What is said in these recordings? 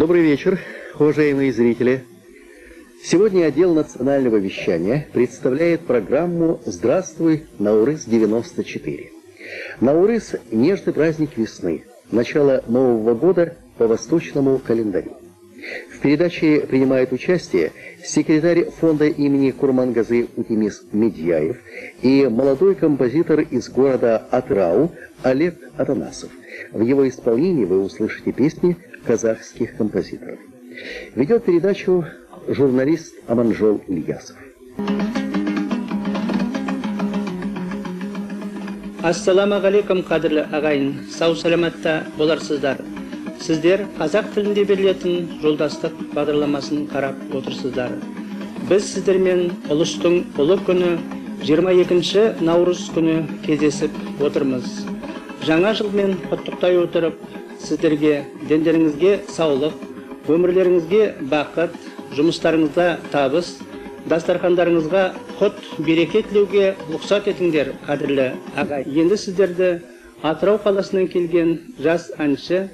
Добрый вечер, уважаемые зрители. Сегодня отдел национального вещания представляет программу «Здравствуй, Наурыз-94». Наурыз – нежный праздник весны, начало Нового года по восточному календарю. В передаче принимает участие секретарь фонда имени Курмангазы Утемис Медьяев и молодой композитор из города Атырау Олег Атанасов. В его исполнении вы услышите песни казахских композиторов. Ведет передачу журналист Аманжол Ильясов. Ассаламағалейкум, қадірлі ағайын, сау саламатта боларсыздар. Сіздер қазақ тілінде берілетін жолдастық бағдарламасын қарап отырсыздар. Біз сіздермен ұлыстың ұлы күні 22 наурыз күні кездесіп отырмыз. Жаңа жылмен құттықтай отырып, сіздерге дендеріңізге саулық, өмірлеріңізге бақыт, жұмыстарыңызда табыс, дастархандарыңызға құт береке тілеуге рұқсат етіңдер, қадірлі ағай. Енді сіздерді Атырау қаласынан келген жас әнші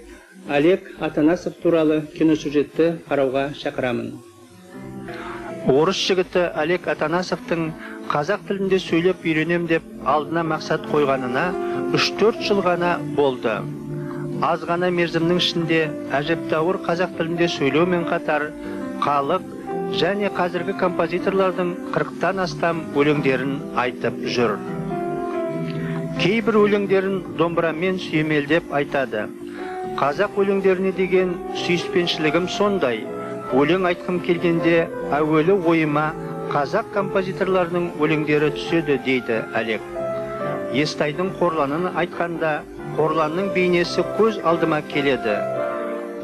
Олег Атанасов туралы киносюжетті қарауға шақырамын. Орыс жігіті Олег Атанасовтың қазақ тілінде сөйлеп үйренем деп алдына мақсат қойғанына 3-4 жыл ғана болды. Аз ғана мерзімнің ішінде әжептәуір қазақ тілінде сөйлеумен қатар халық және қазіргі композиторлардың 40-тан астам өлеңдерін айтып жүр. Кейбір өлеңдерін домбырамен сүйемелдеп айтады. Қазақ өлеңдеріне деген сүйіспеншілігім сондай. Өлең айтқым келгенде әуелі ойыма қазақ композиторларының өлеңдері түседі, дейді Олег. Естайдың Қорланын айтқанда Қорланның бейнесі көз алдыма келеді.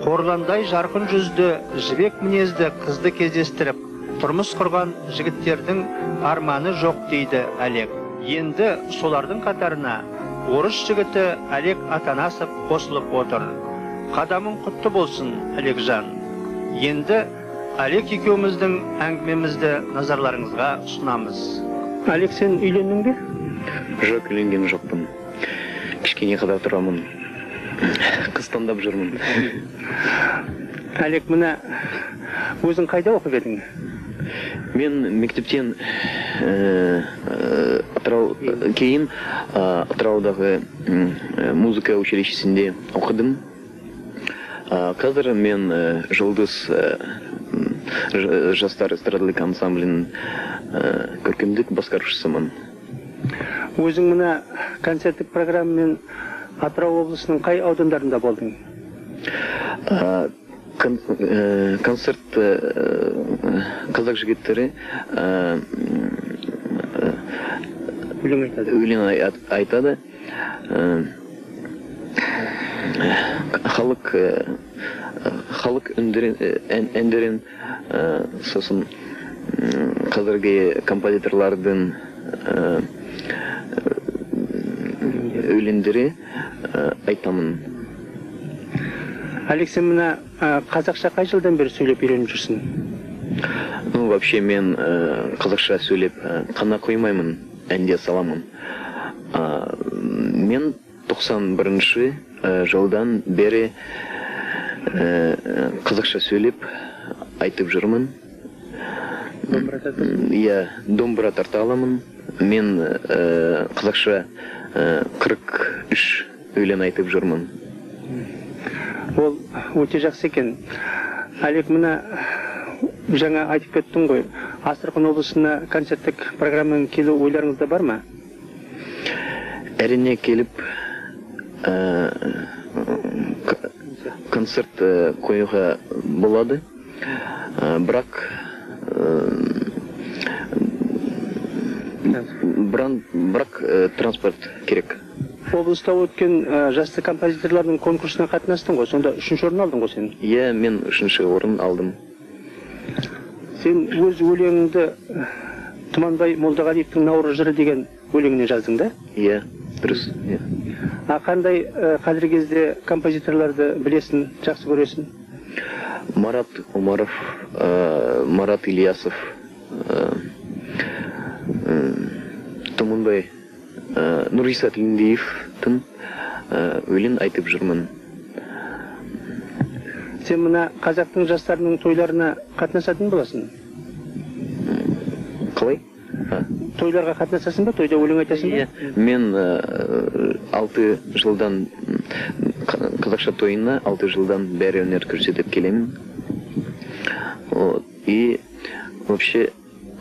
Қорландай жарқын жүзді, жібек мінезді қызды кездестіріп, тұрмыс құрған жігіттердің арманы жоқ, дейді Олег. Енді солардың қатарына орыс жігіті Олег Атанасов қосылып отыр. Қадамың құтты болсын, Олегжан. Енді Олег екеуміздің әңгімемізді назарларыңызға ұсынамыз. Олег, сен үйлендің бе? Жоқ, үйленген жоқпын. Кішкене қада тұрамын. Қыз таңдап жүрмін. Олег, мына өзің қайда оқып едің? Мен мектептен Атырау кейін Атыраудағы музыка училищесінде оқыдым. Қазір мен Жұлдыз жастар эстрадалық ансамблінің көркемдік басқарушысымын. Өзің мына концерттік программамен Атырау облысының қай аудандарында болдың? Концерт қазақ жігіттері өлең айтады. Халық әндерін, сосын қазіргі композиторлардың өлеңдері айтамын. Олег, сен мына қазақша қай жылдан бері сөйлеп үйреніп жүрсің? Ну, вообще мен қазақша сөйлеп қана қоймаймын, әнде саламын. Мен 91-ші жылдан бері қазақша сөйлеп айтып жүрмін. Иә, домбыра тарта аламын. Мен қазақша 43 өлең айтып жүрмін. Ол өте жақсы екен. Олег, мына жаңа айтып кеттің ғой, Астрахань облысына концерттік программамен келу ойларыңызда бар ма? Әрине, келіп концерт қоюға болады, бірақ транспорт керек. Облыста өткен жасты композиторлардың конкурсына қатынастың ғой, сонда 3-ші орын алдың ғой сен? Иә, мен 3-ші орын алдым. Сен өз өлеңіңді Тұманбай Молдағалиевтің Наурыз жыры деген өлеңіне жаздың да? Иә, дұрыс. А қандай қазіргі кезде композиторларды білесің, жақсы көресің? Марат Омаров, Марат Ильясов, Тұманбай, Нұрғиса Тілендиевтің өлең айтып жүрмін. Сен мына қазақтың жастарының тойларына қатынасатын боласың? Қалай? Тойларға қатынасасың ба? Тойда өлең айтасың ба? Иә. Мен 6 жылдан қазақша тойына 6 жылдан бері өнер көрсетіп келемін. Вот. И вообще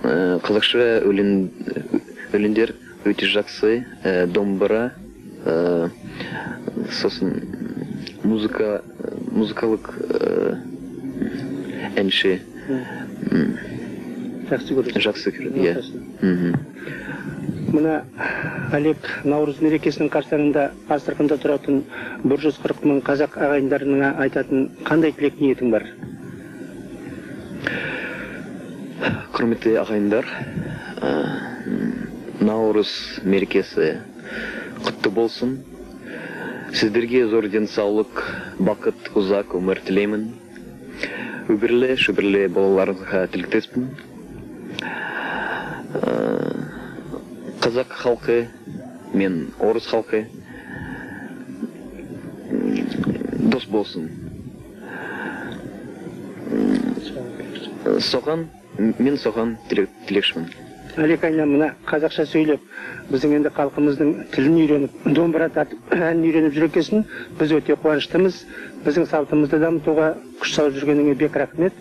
қазақша өлеңдер өте жақсы, домбыра, сосын музыкалық әнші. Жақсы көресің. Жақсы көреді, иә. Мына Олег, Наурыз мерекесінің қарсаңында Астраханда тұратын 140 мың қазақ ағайындарына айтатын қандай тілек ниетің бар? Құрметті ағайындар, Наурыз мерекесі құтты болсын. Сіздерге зор денсаулық, бақыт, ұзақ өмір тілеймін. Үбірлі, шүбірлі балаларыңызға тілектеспін. Қазақ халқы мен орыс халқы дос болсын. Соған, мен соған тілекшімін. Олег айна, мына қазақша сөйлеп, біздің енді халқымыздың тілін үйреніп, домбыра тартып, әнін үйреніп жүр екенсің. Біз өте қуаныштымыз. Біздің салтымызды дамытуға күш салып жүргеніңе бек рахмет.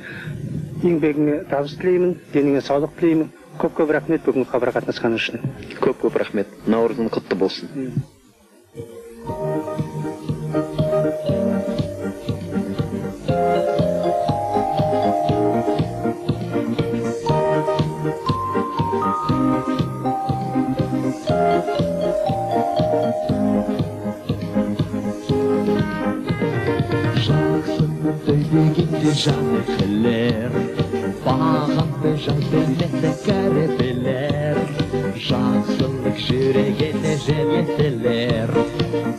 Еңбегіңе табыс тілеймін, деніңе саулық тілеймін. Көп-көп рахмет бүгінгі хабарға қатынасқаның үшін. Көп-көп рахмет. Наурызың құтты болсын. Дегенде жаны келер, бағанды жан бермесе кәрі білер, жақсылық жүрегіне жел еселер,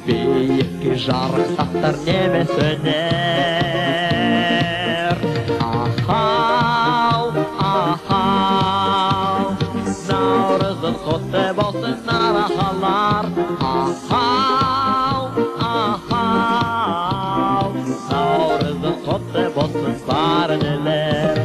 биікке жарықтақтар немес өнер. Ахау, ахау, Наурызың құтты болсын нарахалар. Ахау, ахау, Наурызың құтты болсын бар інілер.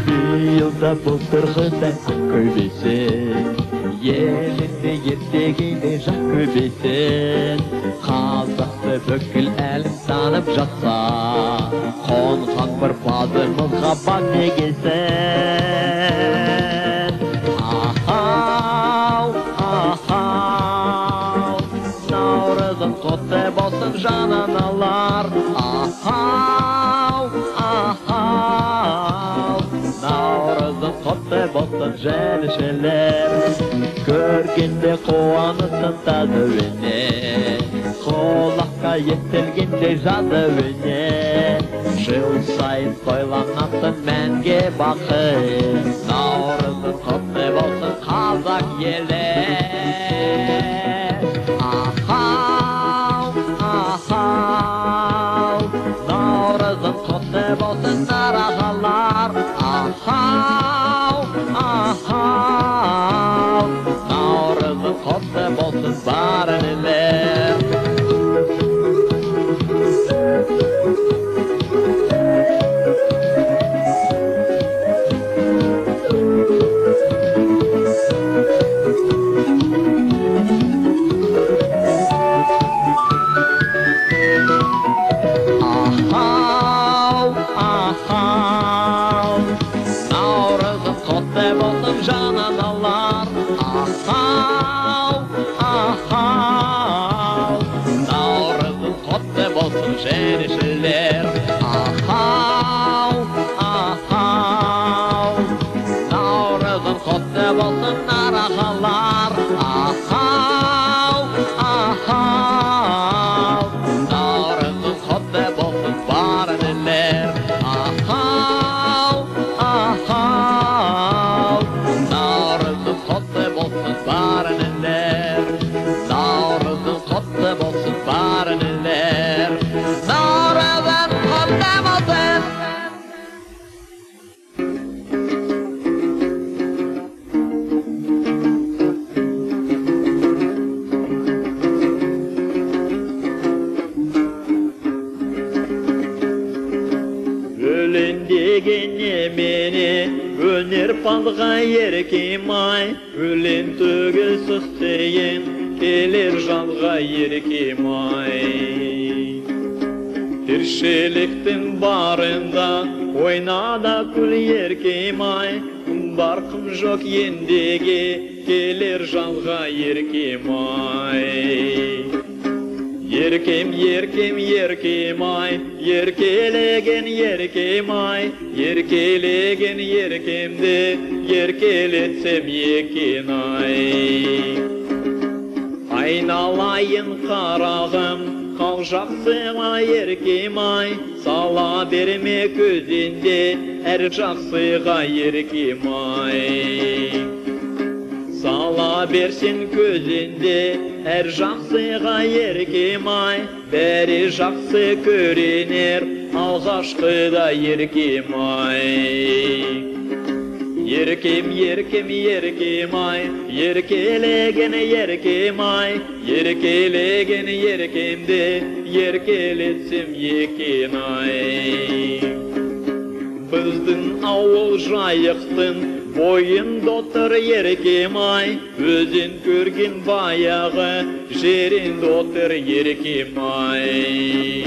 Биыл да былтырғыдай ақ көбейсін, елінде ертегінде жақ көбейсін. Қазақты бүкіл әлем танып жатса, қонған бір базымызға бақ егілсін. Ахау, ахау, Наурызың құтты болсын жан аналар. Ахау, ахау, Наурызың құтты болсын жеңешелер. Көргенде қуанысын тазы өне, құлаққа естілгенде жазы өне. Жыл сайын тойланатын мәнге бақы, Наурызың құтты болсын қазақ елі. Ахау, ахау, Наурызың құтты болсын нарағалар. Ахау, ахау, Наурызың құтты болсын бар інілер. Өнерпазға еркем ай, өлең түгіл сөз тиын, келер жазға еркем ай. Тіршіліктің барында ойна да күл еркем ай, кім бар кім жоқ ендіге, келер жазға еркем ай. Еркем, еркем, еркем ай, еркелеген еркем ай, еркелеген еркемді еркелетсем екен ай. Айналайын қарағым, қал жақсыға еркем ай, сала берме көзінде әр жақсыға еркем ай. Сала берсін көзінде әр жақсыға еркем ай, бәрі жақсы көрінер алғашқыда еркем ай. Еркем, еркем, еркем ай, еркелеген еркем ай, еркелеген еркемді еркелетсем екен ай. Біздің ауыл жайықтың бойында отыр еркем ай, өзен көрген баяғы жерінде отыр еркем ай.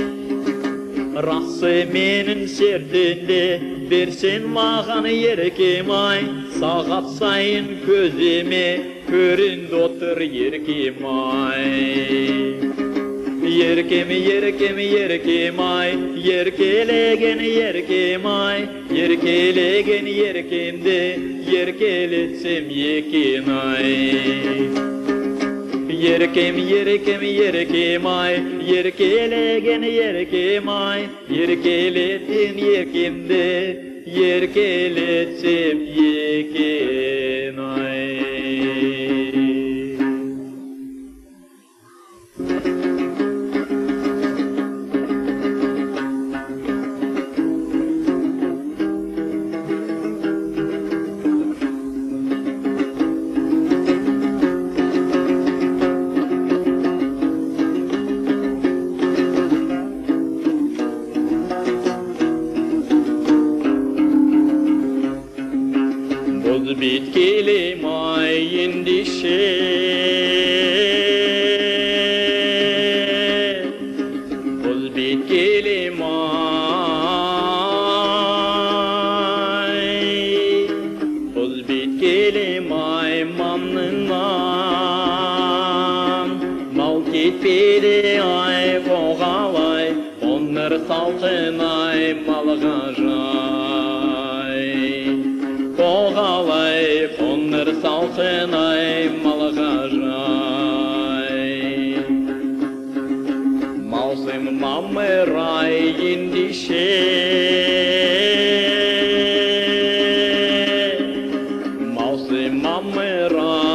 Расы менің сертінде берсен маған еркем ай, сағат сайын көзіме көрінді отыр еркем ай. Еркем, еркем, еркем ай, еркелеген еркем ай, еркелеген еркемді еркелетсем екен ай. Еркем, еркем, еркем ай, еркелеген еркем ай, еркелеткен еркемді еркелетсем екен ай. Биткелем ай ендеше, Боз биткелем ай, Боз биткелем ай маңынан, Мал кетпеді ай қоғалай, қоңыр салқын ай малға жай. Қоғалай, қоңыр салқын ай малға жай. Маусым мамыр ай ендеше, Маусым мамыр ай,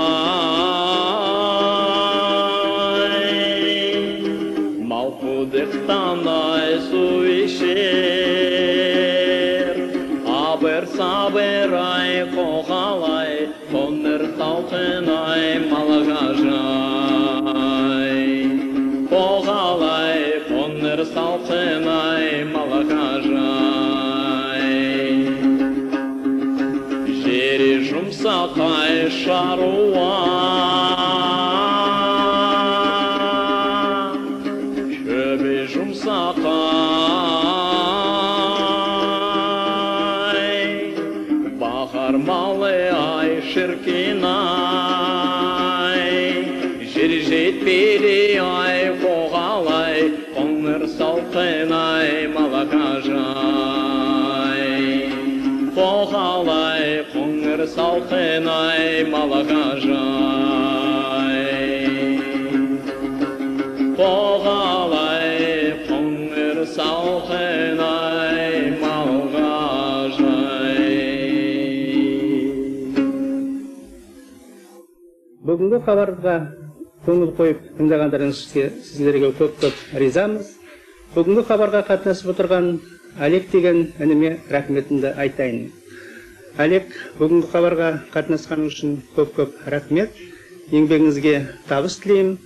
Мал құдықтан ай су ішер. Абыр сабыр ай қоғалай, қоңыр салқын ай малға жай. Қоғалай, қоңыр салқын ай малға жай. Жері жұмсақ ай шаруа, шөбі жұмсақ ай, Бахар малы ай шіркін ай, Жер жетпеді ай қоғалай, қоңыр салқын ай малға жай. Қоғалай, қоңыр салқын ай малға жай. Қоғалай, қоңыр салқын ай малға жай. Бүгінгі хабарға көңіл қойып тыңдағандарыңызға сіздерге көп-көп ризамыз. Бүгінгі хабарға қатынасып отырған Олег деген ініме рахметімді айтайын. Олег, бүгінгі хабарға қатынасқаның үшін көп-көп рахмет. Еңбегіңізге табыс тілеймін.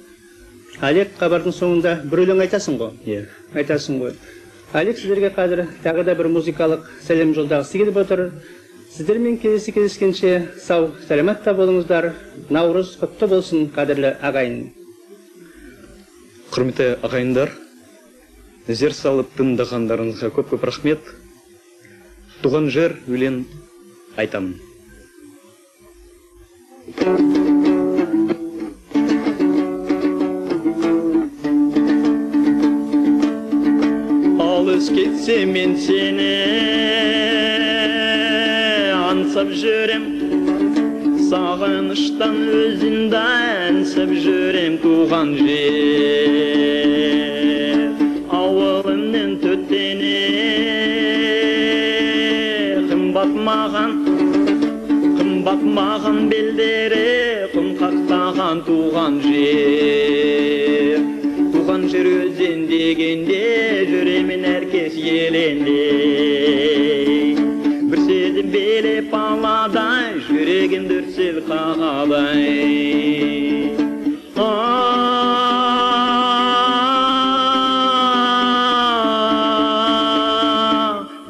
Олег, хабардың соңында бір өлең айтасың ғой? Иә. Айтасың ғой. Олег сіздерге қазір тағы да бір музыкалық сәлем жолдағысы келіп отыр. Сіздермен келесі кездескенше сау сәлематта болыңыздар. Наурыз құтты болсын, қадірлі ағайын. Құрметті ағайындар, зер салып тыңдағандарыңызға көп-көп рахмет. Туған жер өлең айтамын. Алыс кетсе мен сені аңсап жүрем, сағыныштан өзіңді әңсіп жүрем. Туған жер ауылымның төтені қымбат маған, қымбат маған белдері құм қақтаған туған жер. Туған жер өзен дегенде жүремін әркез елеңдей. Бір сезім билеп аладай, жүрегім дүрсіл қағадай.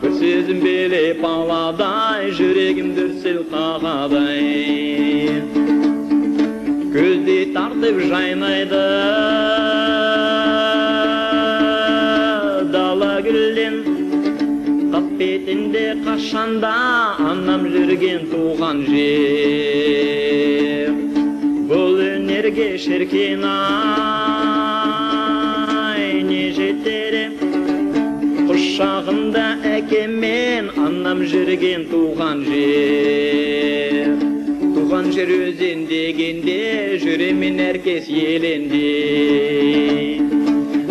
Бір сезім билеп аладай, жүрегім дүрсіл қағадай. Көздей тартып жайнайды дала гүлден, қасбетінде қашанда анам жүрген туған жер. Бұл өнерге шіркін ай не жетер, құшағында әкеммен анам жүрген туған жер. Туған жер өзен дегенде жүремін әркез елеңдей.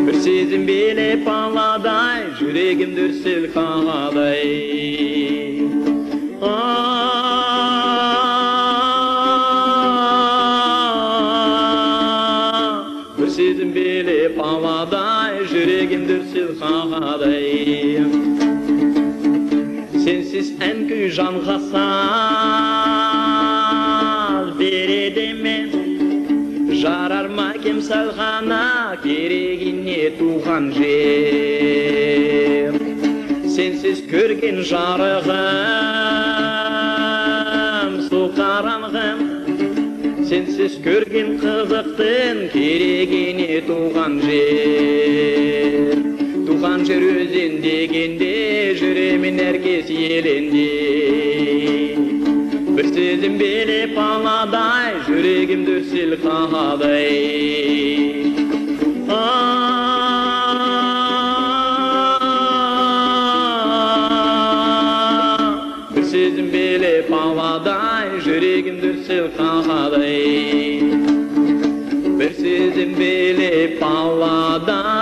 Бір сезім билеп аладай, жүрегім дүрсіл қағадай. Бір сезім билеп аладай, жүрегім дүрсіл қағадай. Сенсіз ән күй жанға саз береді ме? Жарар ма кем сәл ғана керегіне туған жер. Сенсіз көрген жарығым су қараңғым, сенсіз көрген қызықтың керегіне туған жер. Туған жер өзен дегенде жүремін әркез елеңдей. Бір сезім билеп аладай, жүрегім дүрсіл қағадай. Бір сезім билеп аладай, жүрегім дүрсіл қағадай. Бір сезім билеп аладай.